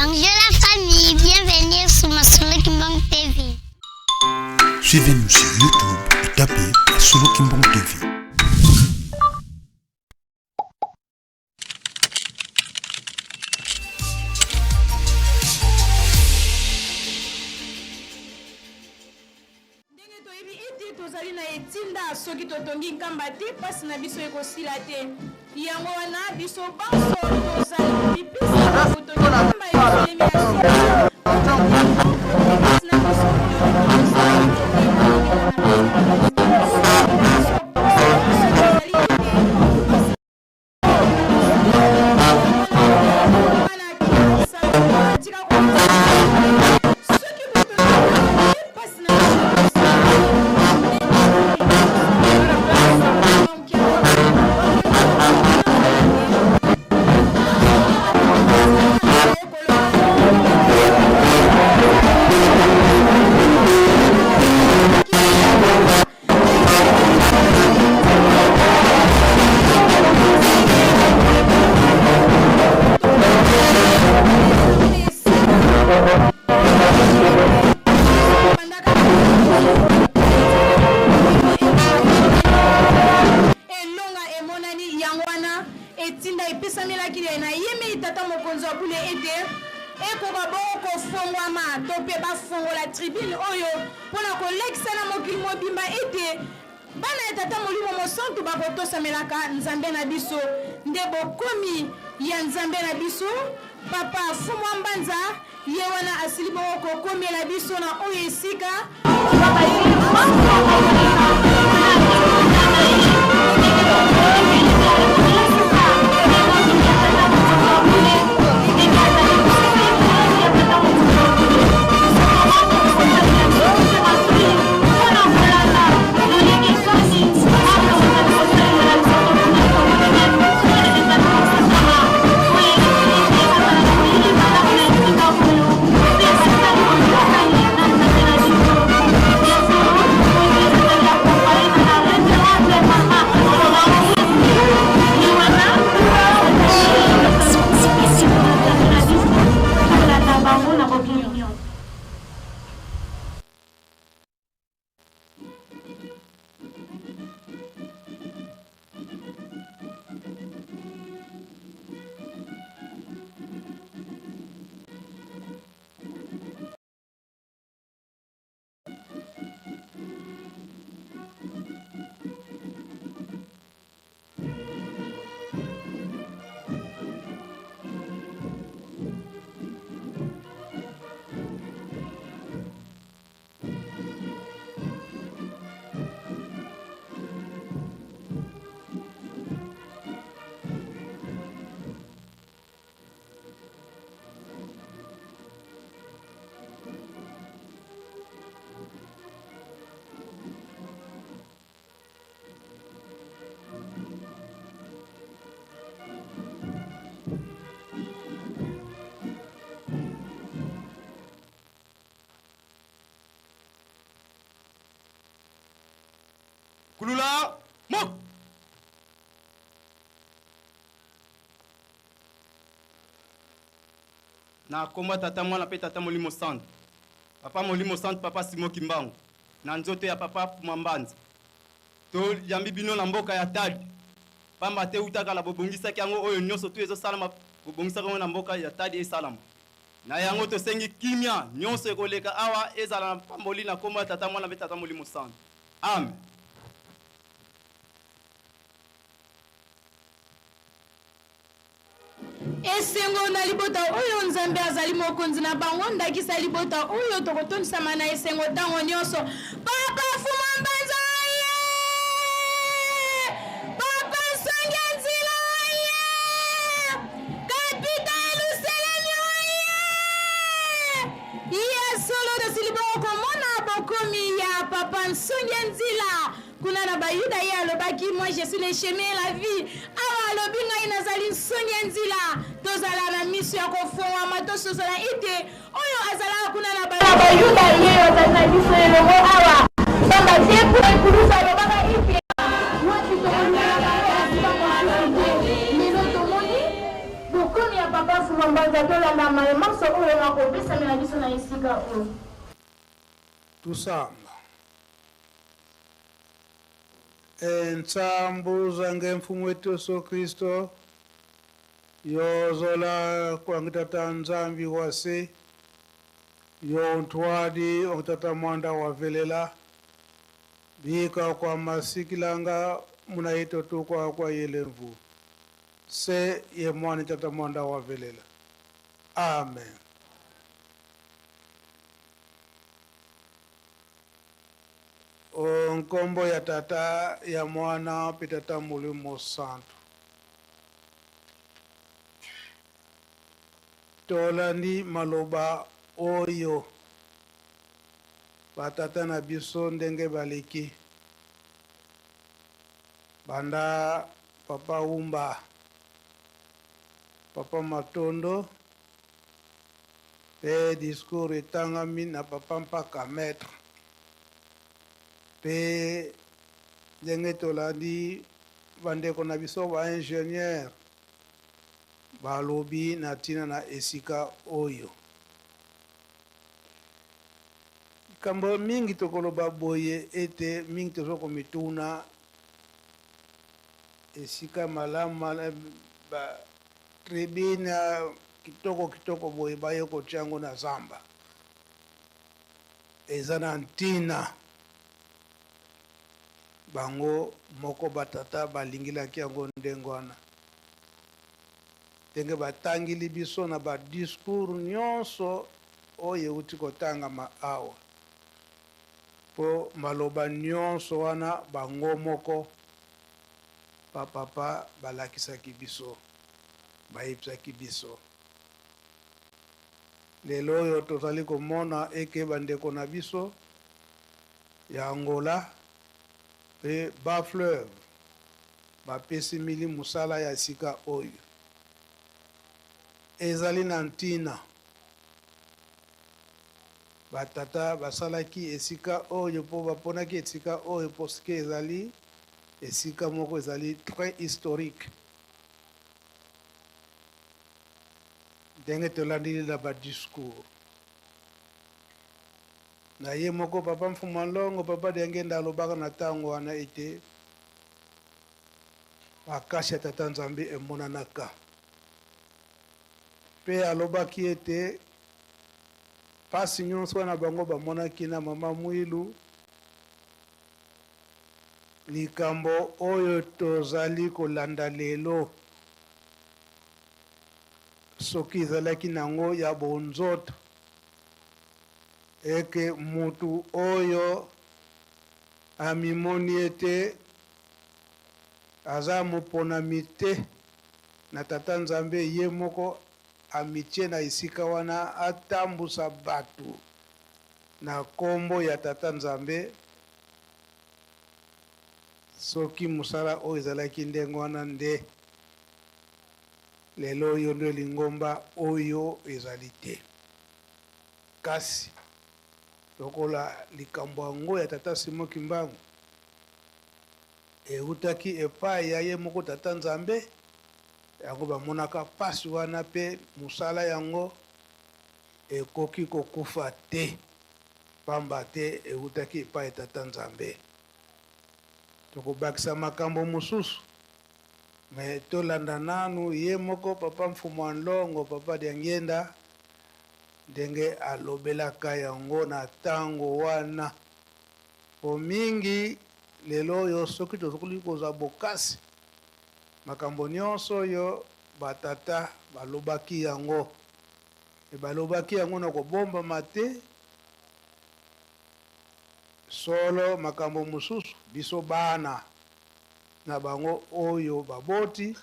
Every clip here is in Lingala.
Bonjour la famille, bienvenue sur Masolo Kimbang TV. Suivez-nous sur YouTube et tapez Masolo Kimbang TV. Ndenge toyebi ete tozali na etinda, soki totongi nkamba te, mpasi na biso ekosila te. Yango wana biso banso tozali komipesa na botongi nkamba ya Yelusalemi ya sika, mpasi na biso Elonga emonani yango wana etinda epesamelaki na yemei tata mokonzi wa bule ete ekoka bongo kofongwama to mpe bafongola tribune oyo mpo na kolakisa na mokili mobimba ete bana ya Tata Molimo Mosantu bakotosamelaka Nzambe na biso. Nde bokomi ya Nzambe na biso, Papa Fumwa Mbanza, ye wana asili bongo kokomela biso na oyo esika. Kulula mok. Na kombo tata mwana pe tata molimo santu. Papa molimo santu papa Simon Kimbangu. Na nzoto ya papa Fuma Mbanza. Toyambi bino na mboka ya Tadi. Pamba te uta kala bobongisaki yango oyo nyonso tu ezosalama bobongisaki yango na mboka ya Tadi esalama. Na yango tosengi kimia nyonso ekoleka awa ezala na pamboli na kombo ya Tata Mwana mpe Tata Molimo Santu. Amen. Esengo na libota oyo Nzambe azali mokonzi na bango, ndakisa libota oyo tokotondisama na esengo ntango nyonso. Papa Fuma Mbanza ye! Papa Nsonge Nzila ye! Kapita Eluselemi oye! Ya solo tosili bongo komona bokomi ya Papa Nsonge Nzila. Kuna na Bayuda ye alobaki, Moi je suis le chemin et la vie. Awa alobi ngai nazali nsonge ya nzila. Tozala na miso ya kofongwama, tososola ete oyo azalaka kuna na Bayuda ye azali na biso elongo awa. Pamba te kuna ekulusu alobaka ete wapi tokolukela bango esika mosusu te. Lelo tomoni bokomi ya Papa Fuma. Mbanza tolanda maye manso oyo makopesamela biso na esika oyo. Tusamba. Entsambuza ngemfumu wetu Yesu Kristo yozola kwangitata Nzambi wase yontwadi ongitata mwanda wavelela bika kwa masikilanga munaito tukwa kwa yelemvu se ye mwani tata mwanda wavelela. Amen. Nkombo ya Tata, ya Mwana mpe Tata Molimo Santu. Tolandi maloba oyo batata na biso ndenge baleki banda Papa Wumba, Papa Matondo mpe discours etangami na Papa Mpaka Maître. Mpe ndenge tolandi bandeko na biso ba ingenieur balobi na ntina na esika oyo. Likambo mingi tokoloba boye ete mingi tozo komituna esika malamu ba tribune kitoko kitoko boye baye kotia yango na zamba. Eza na ntina bango moko batata balingilaki yango ndenge wana. Ndenge batangili biso na ba discours nyonso oyo euti kotangama awa, po maloba nyonso wana bango moko ba papa balakisaki biso, bayebisaki biso. Lelo oyo tozali komona eke bandeko na biso ya Angola pe Bas Fleuve bapesi mili mosala ya sika oyo. Ezali na ntina ba tata basalaki esika oyo po baponaki esika oyo poske ezali esika moko ezali très historique. Ndenge tolandeli na ba discours na ye moko Papa Mfuma Nlongo, Papa Diangienda alobaka na tango wana ete makasi ya Tata Nzambe emonanaka. Pe alobaki ete pasi nyonso wana bango bamonaki na Mama Mwilu, likambo oyo tozali kolanda lelo, soki ezalaki nango ya bonzoto, eke mutu oyo amimoni ete aza moponami te na Tata Nzambe, ye moko amitie na esika wana atambusa batu na kombo ya Tata Nzambe. Soki mosala oyo ezalaki ndenge wana nde lelo oyo nde lingomba oyo ezali te. Kasi lokola likambo yango ya Tata Simon Kimbangu ewutaki epai ya ye moko Tata Nzambe, yango bamonaka pasi wana pe mosala yango ekoki kokufa te, pamba te ewutaki epai ya Tata Nzambe. Tokobakisa makambo mosusu, mais tolanda nanu ye moko Papa Mfumu Nlongo, Papa Diangienda, ndenge alobelaka yango na tango wana. Po mingi lelo oyo soki tozali kozwa bokasi, makambo nyonso oyo batata balobaki yango, e balobaki yango na kobombama te. Solo makambo mosusu biso bana na bango oyo baboti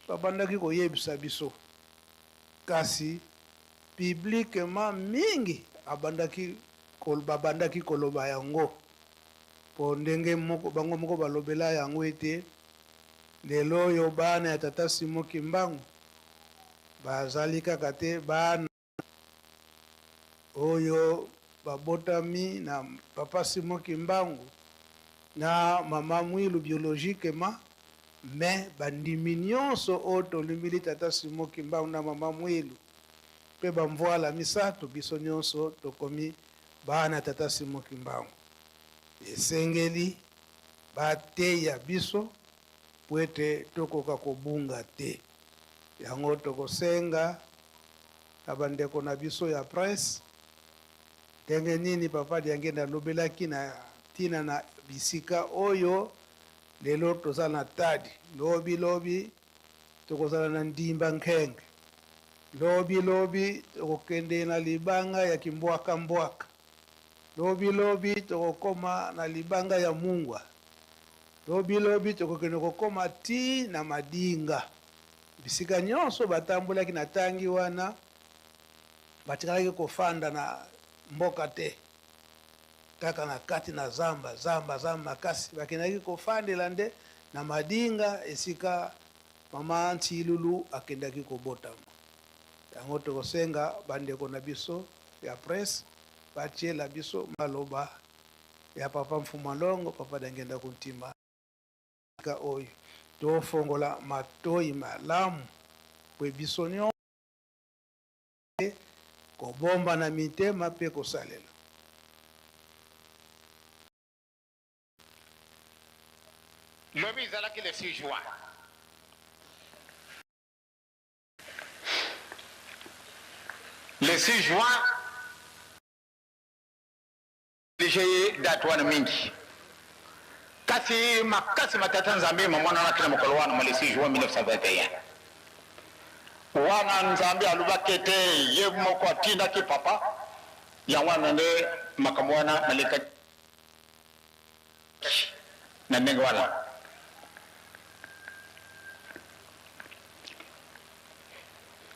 babandaki koyebisa biso, kasi publiquement mingi abandaki babandaki koloba yango, po ndenge moko bango moko balobela yango ete lelo oyo bana ya Tata Simon Kimbangu bazali kaka te bana oyo babotami na Papa Simon Kimbangu na Mama Mwilu biologiquement. Mais bandimi nyonso oyo tolimbili Tata Simon Kimbangu na Mama Mwilu mpe bamvuala misato, biso nyonso tokomi bana Tata Simon Kimbangu. Esengeli bateya biso mpo ete tokoka kobunga te. Yango tokosenga na bandeko na biso ya presse, ndenge nini Papa Diangienda alobelaki na ntina na bisika oyo lelo toza na Tadi, lobi lobi tokozala na Ndimba Nkenge, lobi lobi tokokende na libanga ya Kimbwaka Mbwaka, lobi lobi tokokoma na libanga ya Mungwa, lobi lobi tokokende kokoma ti na Madinga. Bisika nyonso batambolaki na tangi wana, batikalaki kofanda na mboka te, kaka na kati na zamba, zamba, zamba makasi. Bakendaki kofandela nde na Madinga, esika Mama Nsilulu akendaki kobotama. Yango tokosenga bandeko na biso ya presse batiela biso maloba ya Papa Mfuma Longo, Papa Diangienda Kuntima. Esika oyo tofongola matoyi malamu mpe biso nyonso kobomba na mitema mpe kosalela. Lobi ezalaki le 6 juin. Le 6 juin Néglige ye date wana mingi. Kasi makasi ma Tata Nzambe mamonanaki na mokolo wana mwa le 6 juin 1921. Wana Nzambe alobaki ete ye moko atindaki Papa, yango wana nde makambo wana malekaki na ndenge wana.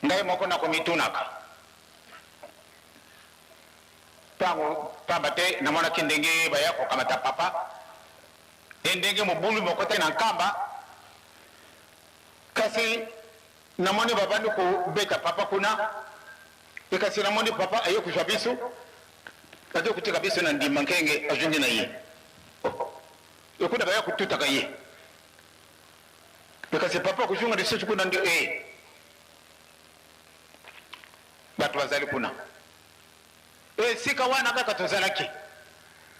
Ngai moko nakomitunaka Ntango, mpamba te namonaki ndenge baya kokamata papa, mpe ndenge mobulu mokotaki na nkamba, kasi namoni babandi kobeta papa kuna, mpe kasi namoni papa aye kozwa biso, ake kotika biso na ndima nkenge, azongi na ye. Oh, ekuna baya kotutaka ye, mpe kasi papa akozonga lisusu kuna nde e bato bazali kuna. Esika wana kaka tozalaki,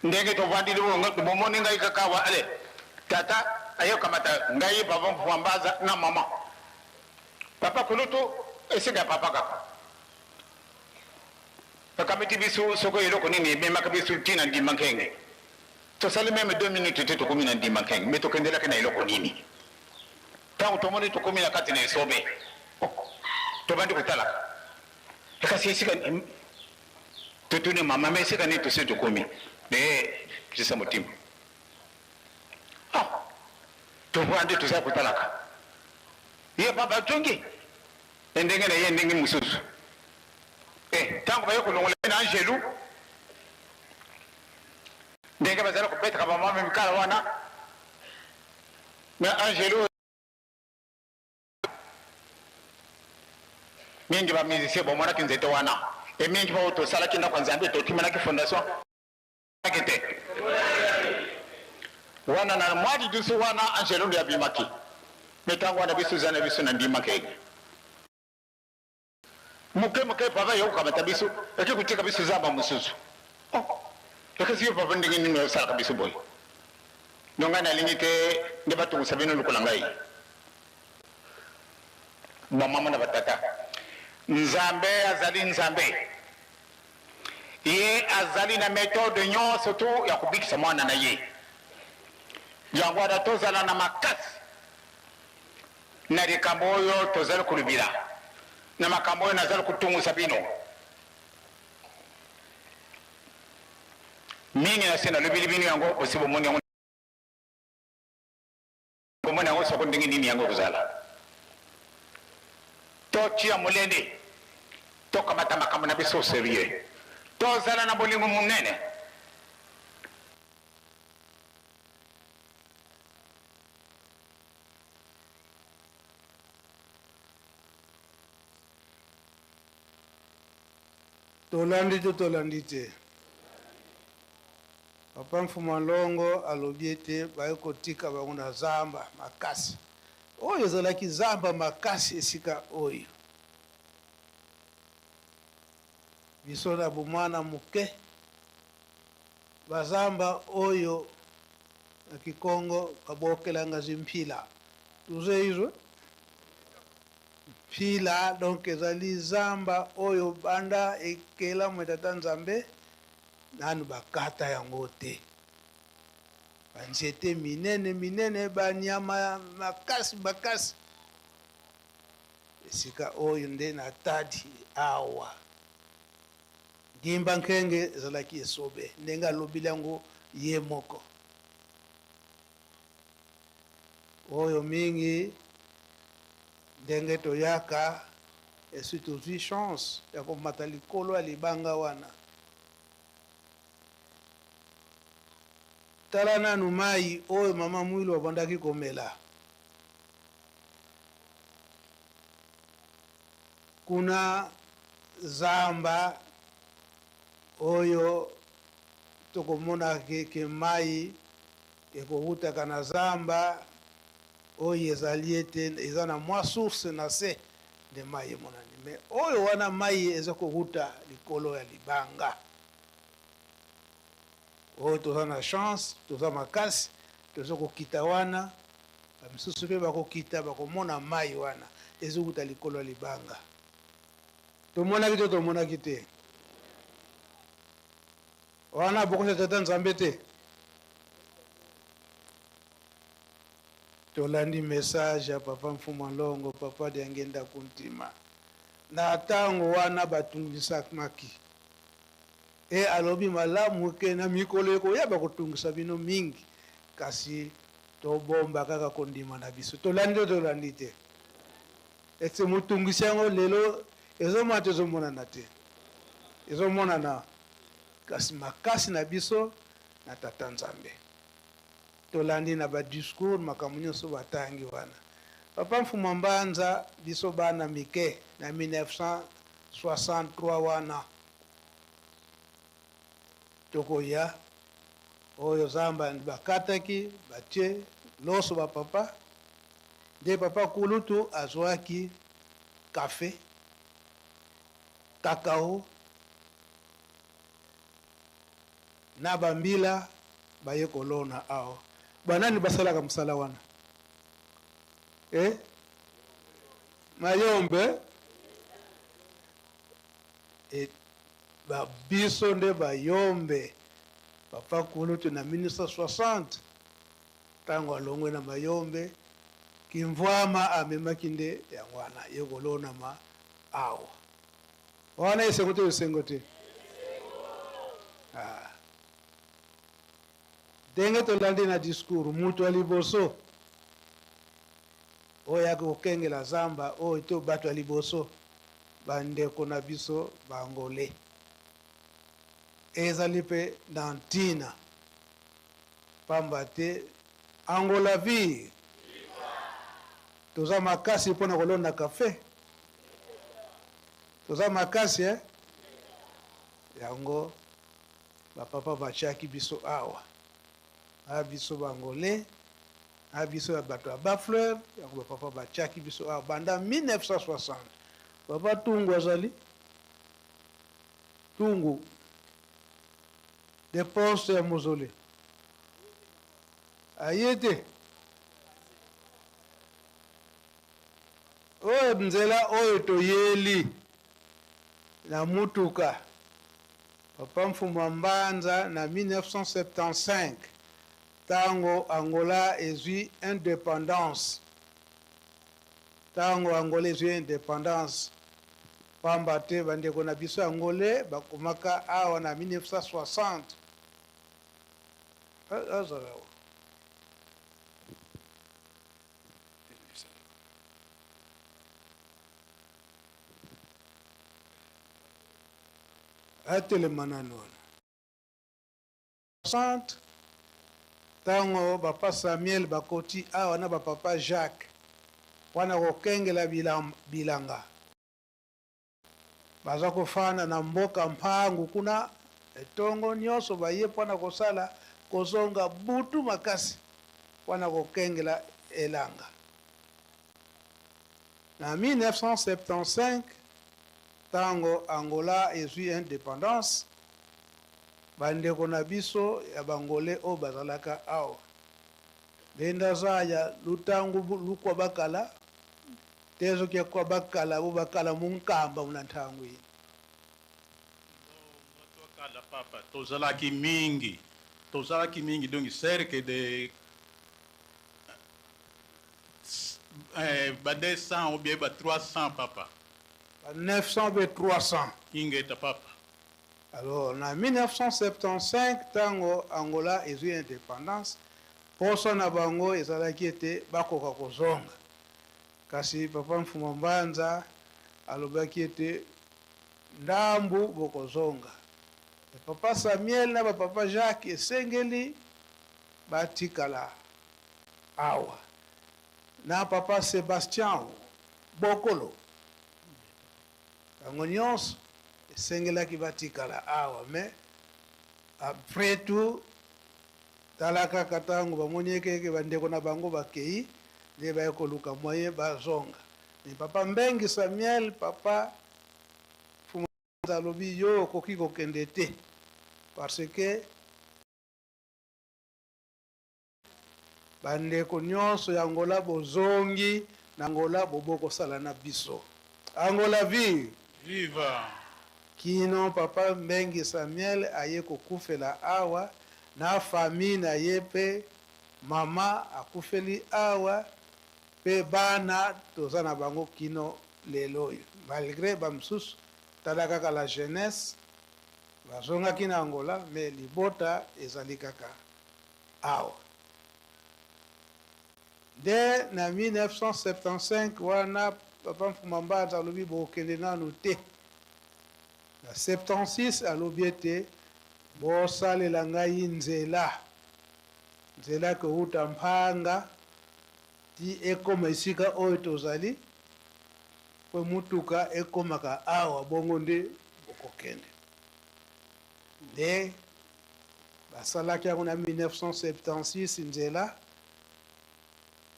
ndenge tovandi bomoni ngai kaka awa, ale tata aye kokamata ngai, papa Mfuambaza na mama, papa kulutu, esika ya papa kaka bakamati biso, soko eloko nini ememaka biso ti na Ndima Nkenge. Tosali meme 2 minutes te, tokomi na Ndima Nkenge, me tokendelaki na eloko nini? Ntango tomoni tokomi na kati na esobe, oh, tobandi kotalaka. Kasi esika totuni mama, me esika nini tosi tokomi? E kisa motima. Ah, tovandi toza kotalaka ye papa atongi ndenge na ye ndenge mosusu. E ntango baye kolongola ye na angelu, ndenge bazali kobetaka bamama mikala wana na angelu Mingi ba musiciens bomonaki nzete wana et mingi ba oyo tosalaki ndako ya Nzambe totimelaki fondation te wana na mwa lidusu wana Angelo nde abimaki me ntango wana biso eza na biso na ndima kenge moke moke papa ye kokamata biso eke kotika biso zamba mosusu. Oh, ekasi yo papa ndenge nini osalaka biso boye? Donc ngai nalingi te nde batungisa bino lokola ngai. Ba mama na ba tata, Nzambe azali Nzambe. Ye azali na methode nyonso tu ya kobikisa mwana na ye. Yango wana tozala na makasi na likambo oyo tozali kolobela, na makambo oyo nazali kotungisa bino. Mingi nasi nalobeli bino yango, bosi bomoni yango. Komona yango soko ndenge nini yango ekozala. Totia molende, tokamata makambo na biso serieux, tozala na bolingo monene. Tolandi to tolandi te? Papa Mfuma Longo alobi ete baye kotika bango na zamba makasi. Oyo ezalaki zamba makasi esika oyo. Biso na bomwana moke, bazamba oyo na Kikongo babokelanga zimpila. Tuzeizwe? Mpila, donc ezali zamba oyo banda ekelamu ya Tata Nzambe nanu bakata yango te. Banzete minene minene, banyama makasi makasi. Esika oyo nde na Tadi awa. Ngimba Nkenge ezalaki esobe ndenge alobili yango ye moko. Oyo mingi ndenge toyaka esi tozwi chance ya komata likolo ya libanga wana. Tala nanu mayi oyo mama Mwilu abandaki komela. Kuna zamba oyo tokomona ke, ke mayi ekowutaka na zamba oyo ezali ete eza na mwa source na se nde mayi emonani, mais oyo wana mayi eza kowuta likolo ya libanga. Oyo toza na chance, toza makasi, tozo kokita wana, ba misusu pe bakokita bakomona mayi wana ezowuta likolo ya libanga. Tomonaki to tomonaki te? Wana bokosa Tata Nzambe te? Tolandi message ya Papa Mfumu Nlongo, Papa Diangienda Kuntima. Na tango wana batungisamaki. E alobi malamu ke na mikolo ekoya bakotungisa bino mingi, kasi tobomba kaka kondima na biso. Tolandi to tolandi te? Ete motungisi yango lelo ezomonana te, ezomonana te, ezomonana, kasi makasi na biso na Tata Nzambe. Tolandi na ba discours makambo nyonso batangi wana. Papa Mfuma Mbanza, biso bana mike na 1963 wana tokoya oyo zamba bakataki batie loso ba papa nde papa kulutu azwaki kafe kakao na bambila baye kolona awa. Banani basalaka mosala wana? Eh? Mayombe e, ba biso nde bayombe. Papa kulutu na 1960 ntango alongwe na Mayombe, Kimvwama amemaki nde yango wana ye kolonama awa. Wana esengo te esengo te? Ah. Ndenge tolandi na discours, moto ya liboso oyo ayaki kokengela zamba oyo to bato ya liboso bandeko na biso Baangolais. Ezali mpe na ntina pamba te Angola vie toza makasi mpo na kolona kafe, toza makasi eh? Yango bapapa batiaki biso awa, na biso Bangolais, na biso ya bato ya Bafleur, yango bapapa batiaki biso awa banda 1960. Papa Tungu azali Tungu de poste ya mausolée aye te. Oyo nzela oyo toyeli na mutuka Papa Mfumu a Mbanza na 1975 tango Angola ezwi independance, tango Angola ezwi independance, pamba te bandeko na biso ya Angolais bakomaka awa na 1960. Azala awa. Atelema nanu wana. 60 tango ba pa Samuel bakoti awa na ba papa Jacques pona kokengela bilanga, baza kofanda na mboka Mpangu kuna tongo nionso baye pona kosala kozonga butu makasi pona kokengela elanga. Na 1975, ntango Angola ezwi independance, bandeko na biso ya bangole oyo bazalaka awa benda zaya lutangu lukwa bakala tezo kya kwa bakala bo bakala munkamba muna ntangu ino. Kala papa tozalaki mingi, tozalaki mingi, donc cercle de ba 200 ou bien ba 300, papa. Ba 900 be 300. Ingeta, papa. Alors na 1975, ntango Angola ezwi indépendance, poso na bango ezalaki ete bakoka kozonga, kasi papa Mfuma Mbanza alobaki ete ndambu bokozonga, papa Samuel na bapapa Jacques esengeli batikala awa, na papa Sébastien Bokolo, bango nyonso esengelaki batikala awa. Mais après tout, tala kaka ntango bamoni ekeke bandeko na bango bakei, nde baye koluka moyen bazonga. Mais papa Mbengi Samuel, papa Fumanza alobi: yo okoki kokende te, parce que bandeko nyonso ya Angola bozongi na Angola, bobokosala na biso. Angola vive! Viva! Kino papa Mbengi Samuel aye kokufela awa na famille na ye, mpe mama akufeli awa, mpe bana toza na bango kino lelo oyo, malgré bamosusu, tala kaka la jeunesse, bazongaki na Angola, mais libota ezali kaka awa. Nde na 1975 wana, papa Mfuma Mbanza alobi bokende nanu te. Na 76 alobi ete bosalela ngai nzela, nzela kouta Mpanga ti ekoma esika oyo tozali, po mutuka ekomaka awa, bongo nde bokokende. Nde basalaki yango na 1976 nzela.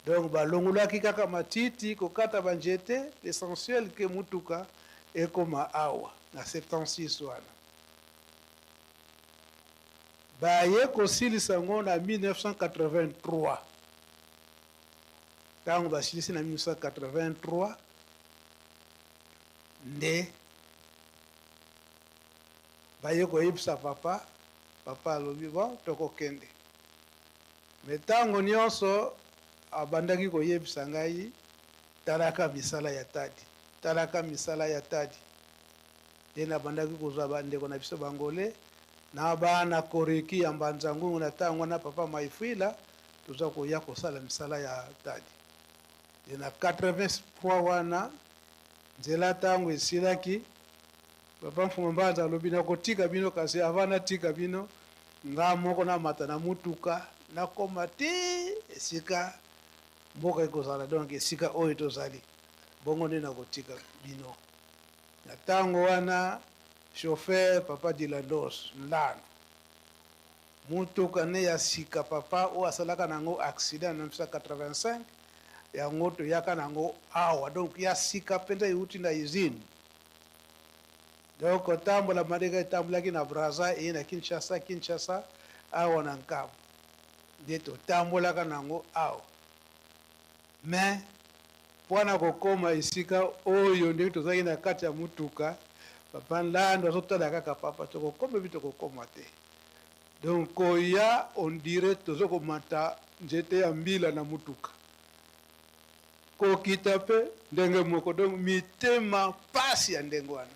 Donc balongolaki kaka matiti, kokata banzete, l'essentiel ke mutuka ekoma awa. Na 76 wana baye kosilisa yango na 1983. Ntango basilisi na 1983, nde baye koyebisa papa. Papa alobi: bon, tokokende. Mais ntango nyonso abandaki koyebisa ngai: talaka misala ya Tadi, talaka misala ya Tadi. Nde nabandaki kozwa bandeko na biso bangole na bana koreki ya Mbanza Ngungu na ntango wana, papa Maifwila, toza koya kosala misala ya Tadi. Nde na 83 wana, nzela ntango esilaki, papa Mfuma Mbanza alobi: nakotika bino, kasi avant natika bino, nga moko namata na mutuka, nakoma ti esika mboka ekozala, donc esika oyo tozali, bongo nde nakotika bino. Na ntango wana chauffeur papa Dilandos Ndano, mutuka ne ya sika, papa oyo asalaka nango accident na 1985, yango toyaka nango awa, donc ya sika mpenza, euti na usine. Donc kotambola madeka etambolaki na Braza, eye na Kinshasa, Kinshasa awa na Nkamba, nde totambolaka nango awa. Mais mpona kokóma esika oyo, ndenge tozalaki na kati ya mutuka, papa Nlando azotala kaka papa: tokokóma ebi tokokóma te. Donc koya, on dirait toza komata nzete ya mbila na mutuka, kokita mpe ndenge moko. Donc mitema pasi ya ndenge wana.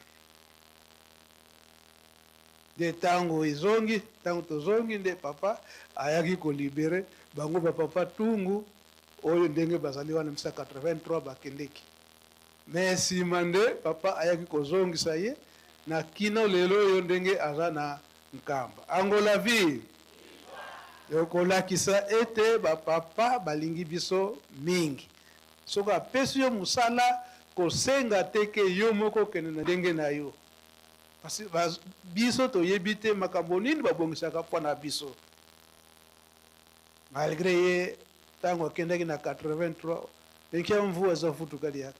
Nde ntango ezongi, ntango tozongi, nde papa ayaki kolibérer bango, bapapa Tungu oyo ndenge bazali wana 1983 bakendeki. Mais nsima nde papa ayaki kozongisa ye na kino lelo oyo ndenge aza na Nkamba. Angola vive! Kolakisa ete bapapa balingi biso mingi. Soki apesi yo mosala, kosenga te ke yo moko okende na ndenge na yo, parce biso toyebi te makambo nini babongisaka mpo na biso. Malgré ye ntango akendaki na 83, enkia mvua ezafutuka liaka.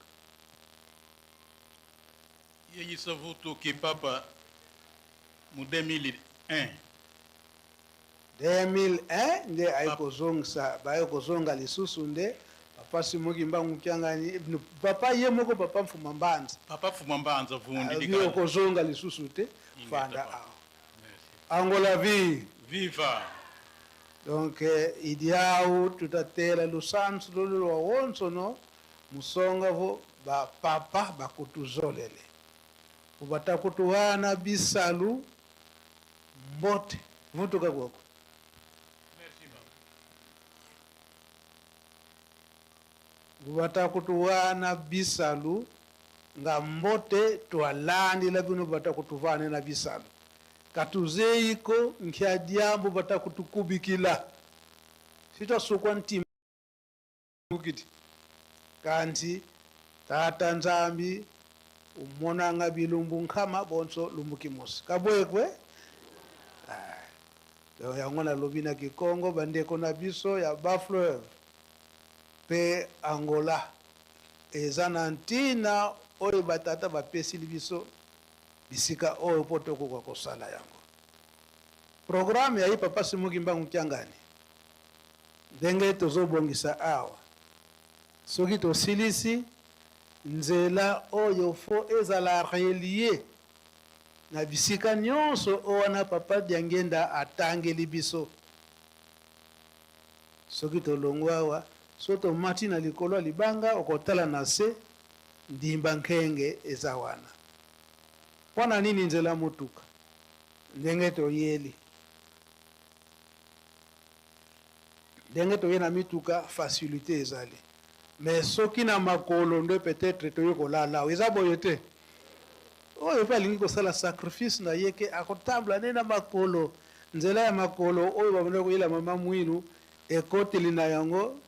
Yeyisa vutuki papa mu 2001. 2001 nde aye kozongisa, baye kozonga lisusu nde papa Simon Kimbangu Kiangani, papa ye moko, papa Mfuma Mbanza. Papa Mfuma Mbanza vundi Abi dikala. Okozonga lisusu te. Ingeta Fanda papa. awa. Angola vi. Viva. Donc idiau tutatela lusansu lulu lwa wonso no musonga vo bapapa bakutuzolele ubatakutuwana bisalu mbote vutuka kwako. Merci papa. Batakutuwana bisalu nga mbote twalandila bino batakutuvane na bisalu katuzeiko nkya diambo batakutukubikila sitwasukwa ntima mukiti kanti tata Nzambi umonanga bilumbu nkama bonso lumbuki mosi kabwekwe. Ah, yango nalobi na Kikongo, bandeko na biso ya Bafleuve mpe Angola, eza na ntina oyo batata bapesili biso bisika oyo mpo tokoka kosala yango. Programme ya ye papa Simon Kimbangu Kiangani, ndenge tozobongisa awa, soki tosilisi nzela oyo, fo ezala relié na bisika nyonso oyo wana papa Diangenda atangeli biso. Soki tolongwa awa, so tomati na likolo ya libanga, okotala na se, ndimba nkenge eza wana. Mpo na nini nzela motuka? Ndenge toyeli, ndenge toye na mituka, facilité ezali, mais soki na makolo nde peut-être toye kolala awa. Eza boye te. Oyo mpe alingi kosala sacrifice na ye ke akotambola nde na makolo, nzela ya makolo oyo babanda koyela mama Mwilu, ekoteli na yango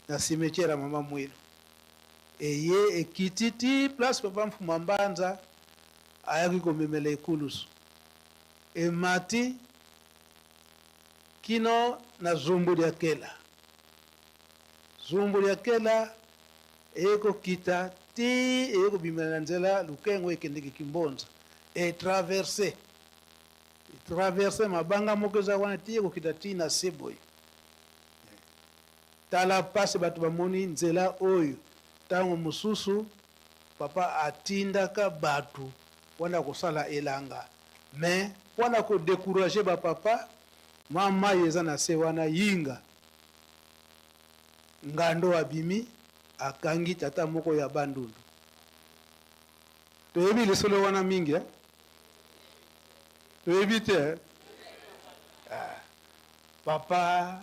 na cimetière ya mama Mwilu, eye ekiti ti place papa Mfuma Mbanza ayaki komemela ekulusu, emati kino na zumbu lya kela. Zumbu lya kela eye kokita ti eye kobimela na nzela Lukengo ekendeki Kimbonza, etraverse traverse mabanga moko eza wana ti ekokita ti na se boye. Tala mpasi bato bamoni nzela oyo. Ntango mosusu papa atindaka bato mpona kosala elanga, mais mpona kodécourager bapapa, mwa mai eza na se wana, yinga ngando abimi, akangi tata moko ya Bandundu. Toyebi lisolo wana mingi, eh? Toyebi te, eh? Ah. Papa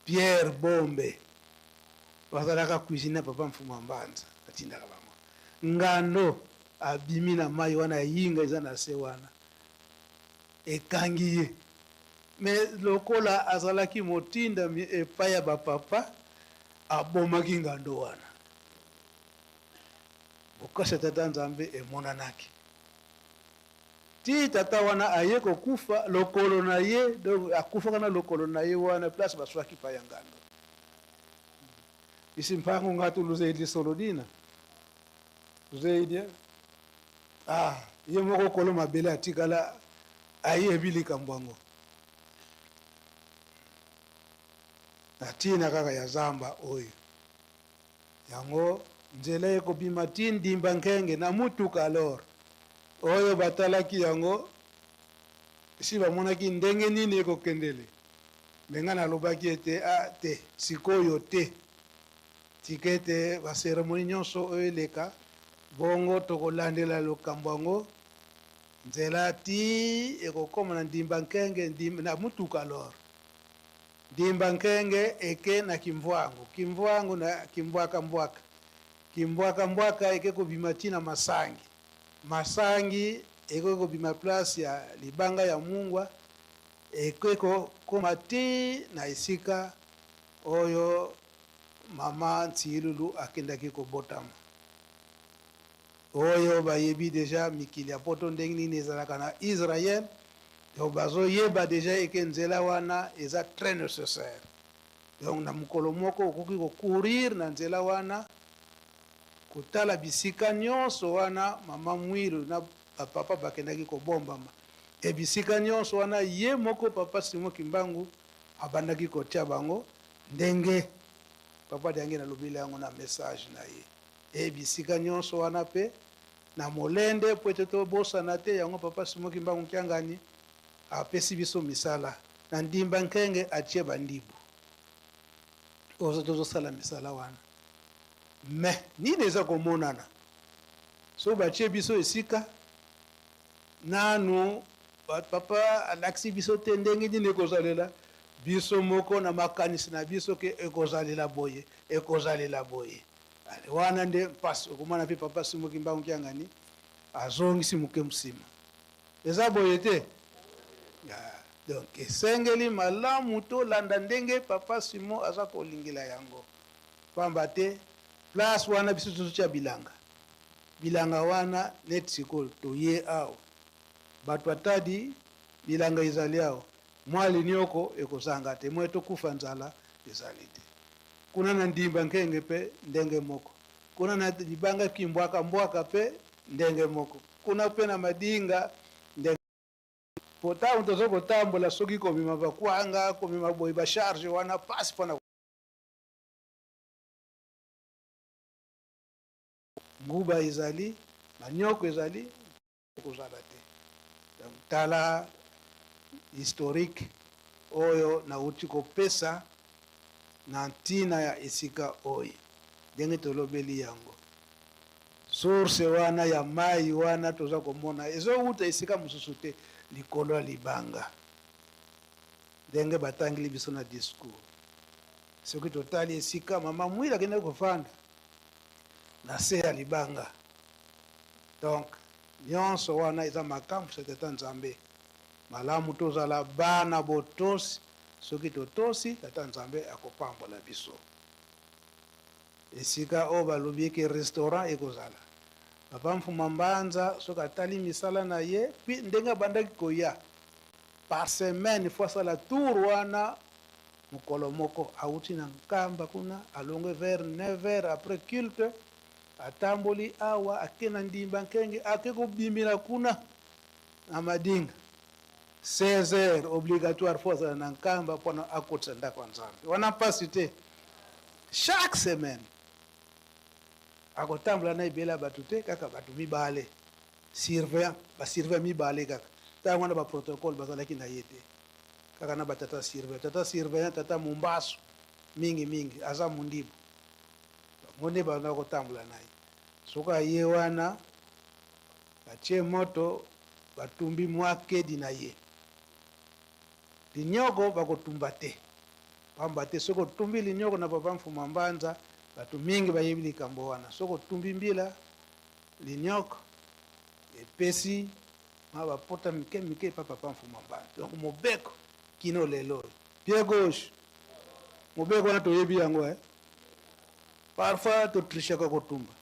Pierre Bombe bazalaka cuisine, papa Mfuma Mbanza atindaka bango. Ngando abimi na mai wana ya yinga eza na se wana, ekangi ye. Mais lokola azalaki motindami epai ya bapapa, abomaki ngando wana. Bokasi ya tata Nzambe emonanaki ti tata wana aye kokufa lokolo na ye. Donc akufaka na lokolo na ye wana place baswaki pa ya ngando. Isi mpango ngatu luzeidi solodina luzeidi. Ah, ye moko kolo mabele atikala ayebi likambo yango na ntina kaka ya zamba oyo. Yango nzela ekobima ti ndimba nkenge na mutuka. Alors oyo batalaki yango, esi bamonaki ndenge nini ekokendele. Me ngai nalobaki ete a te, sikoyo te, tika ete bacérémonie nyonso oyo eleka, bongo tokolandela likambo yango. Nzela ti ekokóma na ndimba nkenge na mutuka. Alors ndimba nkenge eke na Kimvwangu, Kimvwangu na Kimbwaka-mbwaka, Kimbwaka-mbwaka eke kobima ti na Masangi, Masangi ekoki kobima place ya libanga ya mungwa, ekoki kokóma ti na esika oyo mama Ntiilulu akendaki kobotama. Oyo bayebi déjà mikili ya poto, ndenge nini ezalaka na Israel, donc bazoyeba déjà eke nzela wana eza très nécessaire. Donc na mokolo moko okoki kocourir na nzela wana. Kotala bisika nyonso wana mama Mwilu na bapapa bakendaki kobombama. E bisika nyonso wana ye moko papa Simon Kimbangu abandaki kotia bango ndenge papa Diangienda alobeli yango na message na ye. E bisika nyonso wana pe na molende po ete tobosana te yango papa Simon Kimbangu Kiangani apesi biso misala na Ndimba Nkenge atie ba ndibu oyo tozosala misala wana. Mais nini eza komonana soki batie biso esika nanu papa alakisi biso te ndenge nini ekozalela biso moko na makanisi na biso ke ekozalela boye ekozalela boye. Ale wana nde mpasi okomona mpe papa Simon Kimbangu Kiangani azongisi moke nsima. Eza boye te? Donc esengeli malamu tolanda ndenge papa Simon aza kolingela yango. Pamba te place wana biso tozotia bilanga. Bilanga wana neti sikoyo toye awa bato ya Tadi bilanga ezali awa mwa linioko ekozanga te mwa tokufa nzala ezali te. Kuna na Ndimba Nkenge pe ndenge moko. Kuna na libanga Kimbwaka Mbwaka pe ndenge moko. Kuna pe na Madinga ndenge po tango tozo kotambola soki komema ba kwanga komema boye ba charge wana pasi pona nguba ezali manioko ezali kozala te. Donc tala historique oyo nauti kopesa na ntina ya esika oyo ndenge tolobeli yango. Source wana ya mayi wana toza komona ezowuta esika mosusu te likolo ya libanga ndenge batangeli biso na discours. Soki totali esika mama Mwila akendaki kofanda na se ya libanga, donc nionso wana eza makambo ya Tata Nzambe. Malamu tozala bana botosi, soki totosi Tata Nzambe akopambola biso. Esika oyo balobi eke restaurant ekozala, Papa Mfuma Mbanza soki atali misala na ye puis ndenge abandaki koya par semaine faut asala tour wana mokolo moko awuti na Nkamba kuna alongwe vers 9 heures après culte atamboli awa ake na Ndimba Nkenge ake kobimela kuna na Madinga 16 heures obligatoire faut azala na Nkamba pona akotisa ndako ya Nzambe wana pasi te chaque semaine akotambola na ebele ya bato te kaka bato mibale surveillant ba surveillant mibale kaka tango wana ba protocole bazalaki na ye te kaka na ba tata surveillant tata surveillant tata Mumbasu mingi mingi aza mundibu bango nde banda kotambola na ye soki aye wana batie moto batumbi mwa kedi na ye linyoko bakotumba te pamba te soki otumbi linyoko na papa Mfuma Mbanza bato mingi bayebi likambo wana soki otumbi mbila linyoko epesi mwa bapota mike mike epa papa Mfuma Mbanza donc mobeko kino lelo oyo pied gauche mobeko wana toyebi yango eh? Parfois to trichaka kotumba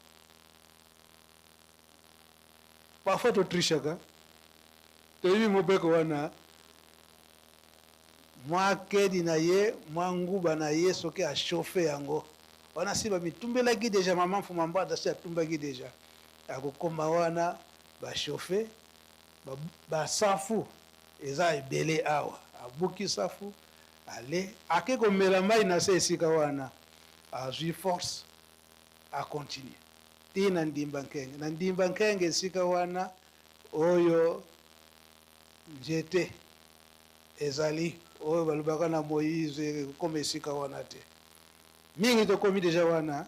parfois to trichaka toyebi mobeko wana mwa kedi na ye mwa nguba na ye soki a chauffe yango wana si bamitumbelaki deja mama Mfuma Mbanza si atumbaki deja akokoma wana ba chauffe ba safu eza ebele awa abuki safu ale ake komela mai na se esika wana azwi force a continue ti na Ndimba Nkenge na Ndimba Nkenge esika wana oyo nzete ezali oyo balobaka na Moïse ekokoma esika wana te mingi tokomi deja wana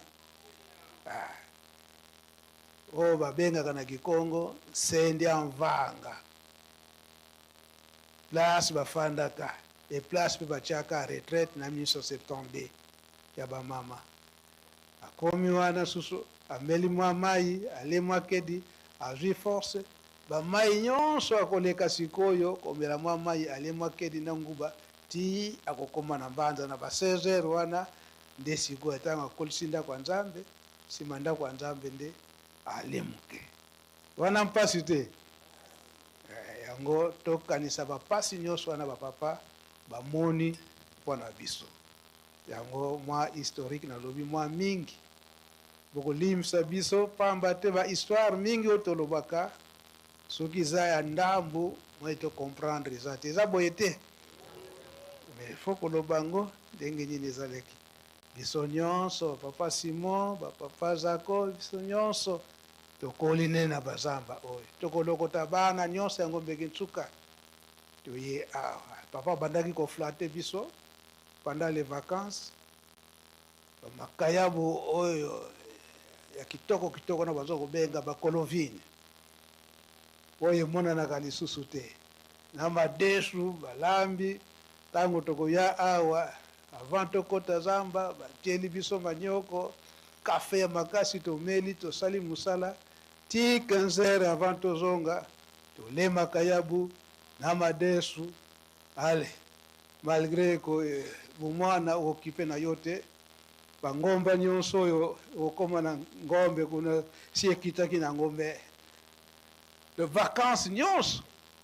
ah. Oyo babengaka na kikongo Nsendia Mvanga place bafandaka et place pe batiaka retraite na 1972 ya ba mama. Akomi wana susu ameli mwa mayi, alie mwa kedi, azui force, ba mayi nionso akoleka sikoyo komela mwa mayi, alie mwa kedi na nguba tii akokoma na Mbanza na ba 16 heures wana nde sikoyo tango akolisi ndako ya Nzambe, sima ndako ya Nzambe nde alie moke. Wana mpasi te? Eh, yango tokanisa ba pasi nionso wana ba papa bamoni mpo na biso. Yango mwa historique nalobi mwa mingi. Bokolimbisa biso pamba te ba histoire mingi oyo tolobaka soki eza ya ndambu moye to comprendre eza te. Eza boye te. Mais faut koloba yango ndenge nini ezalaki. Biso nyonso, papa Simon, ba papa Zako, biso nyonso tokoli nde na bazamba oyo. Tokolokota bana nyonso yango mbeki nsuka toye awa. Papa abandaki ko flatter biso pendant les vacances. Ba makayabu oyo ya kitoko kitoko na bazo kobenga ba colovine oyo emonanaka lisusu te na madesu balambi tango tokoya awa avant tokota zamba batieli biso manioko cafe ya makasi tomeli tosali musala ti 15 heures avant tozonga tole makayabu na madesu Allez malgre ko bomwana okipe na yo te ba ngomba nionso oyo okoma na ngombe kuna si ekitaki na ngombe de vacances nionso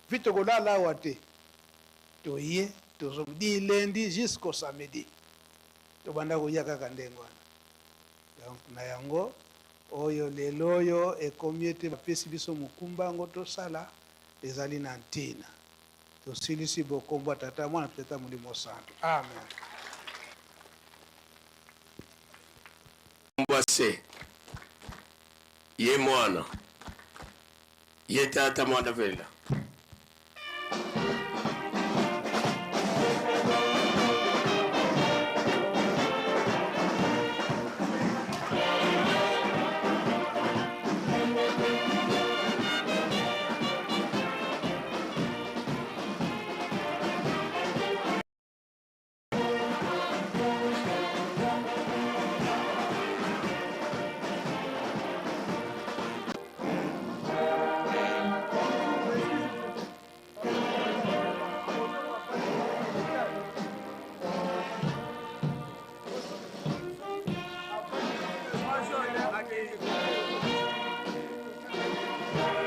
vi tokolala awa te toye tozo di lundi jusqu'au samedi tobanda koya kaka ndenge wana donc na yango oyo lelo oyo ekomi ete bapesi biso mokumba yango tosala ezali na ntina. Tosilisi bo kombo ya Tata, Mwana mpe Tata Molimo Santu. Amen. Mbwa se ye mwana ye tata mwana vela.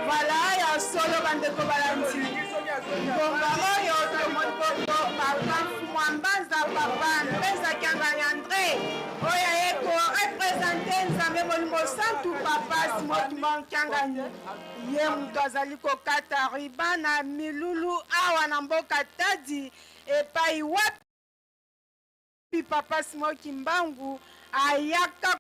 Voilà ya solo bandeko balandi ngonga oyo tomoni bongo papa mfumwa mbanza papa mpeza kiangani andre oyo aye korepresente nzambe molimo santu papa simon kiangani ye moto azali kokata riba na milulu awa na mboka tadi epai wapi papa simon kimbangu ayaka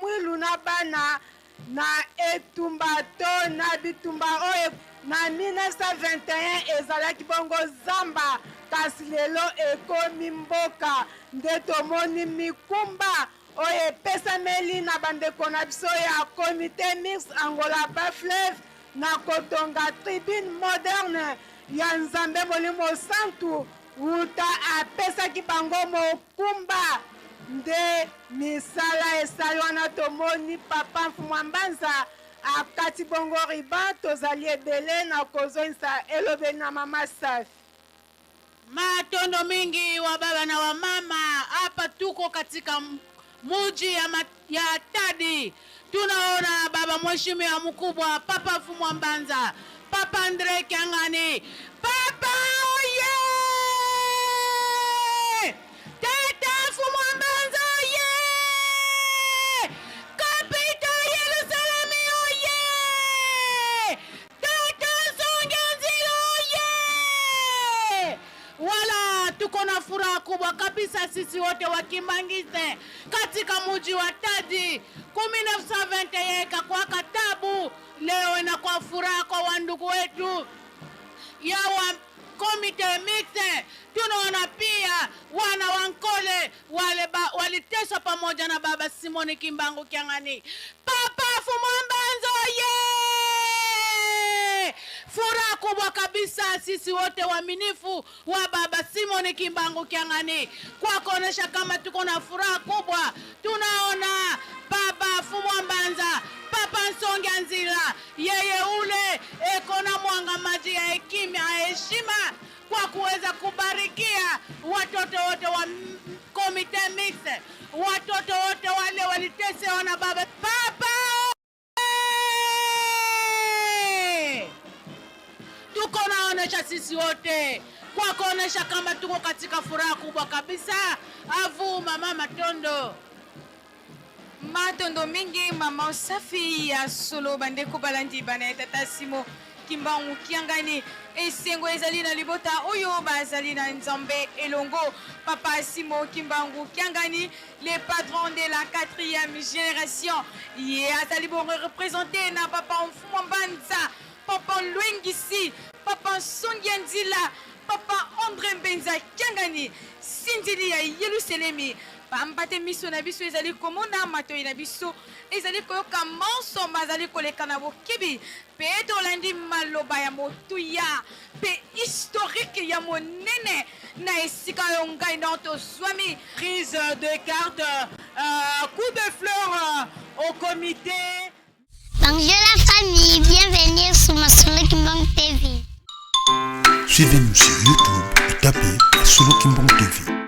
mwilu na bana na etumba to na bitumba oyo na 1921 ezalaki bongo zamba, kasi lelo ekomi mboka. Nde tomoni mikumba oyo epesameli na bandeko na biso ya Comite Mixte Angola Bas-Fleuve na kotonga tribune moderne ya Nzambe Molimo Santu wuta apesaki bango mokumba. Nde misala esali wana tomoni papa Mfumua Mbanza akati bongo ruban. Tozali ebele na kozongisa elobeli na mama Safi. Matondo mingi wa baba na wa mama, hapa tuko katika muji ya, ya Tadi. Tunaona baba mheshimiwa mkubwa Papa Mfumua Mbanza, Papa Andre Kiangani, Papa oye! Tata Mfumua Mbanza oye! Kapita Yerusalemi oye! Tata Nsonge Nzila oye! Wala tuko na furaha kubwa kabisa sisi wote wa Kimbanguiste katika muji wa Tadi. 1921 ikakuwaka tabu, leo inakuwa furaha kwa wandugu wetu ya wa komite mixte. Tunaona pia wana wa Nkole wale waliteswa pamoja na baba Simoni Kimbangu Kiangani. Papa Mfumua Mbanza ye! Furaha kubwa kabisa sisi wote waaminifu wa baba Simoni Kimbangu Kiangani kwa kuonesha kama tuko na furaha kubwa. Tunaona baba Mfumua Mbanza, Papa Nsonge Nzila, yeye ule eko na mwanga maji ya hekima ya heshima kwa kuweza kubarikia watoto wote wa komite mixte, watoto wote wale walitesewa na baba Papa. Tuko naonesha sisi wote kwa kuonesha kama tuko katika furaha kubwa kabisa. Avuma mama Tondo. Matondo mingi mama Safi ya solo bandeko balandi bana ya tata Simo Kimbangu Kiangani. Esengo ezali na libota oyo bazali na Nzambe elongo. Papa Simo Kimbangu Kiangani, le patron de la quatrième génération, ye azali bongo représente na papa Mfumu Mbanza, papa Lwengisi, papa Songia Nzila, papa André Mbenza Kiangani, Sindili ya Yelusalemi. Pamba te miso na biso ezali komona, matoi na biso ezali koyoka manso mazali koleka na bokebi, mpe tolandi maloba ya motuya mpe historique ya monene na esika oyo ngai na tozwami. Prise de carte, coup de fleur au comité. Bonjour la famille, bienvenue sur Masolo Kimbangu TV. Suivez-nous sur YouTube et tapez Masolo Kimbangu TV.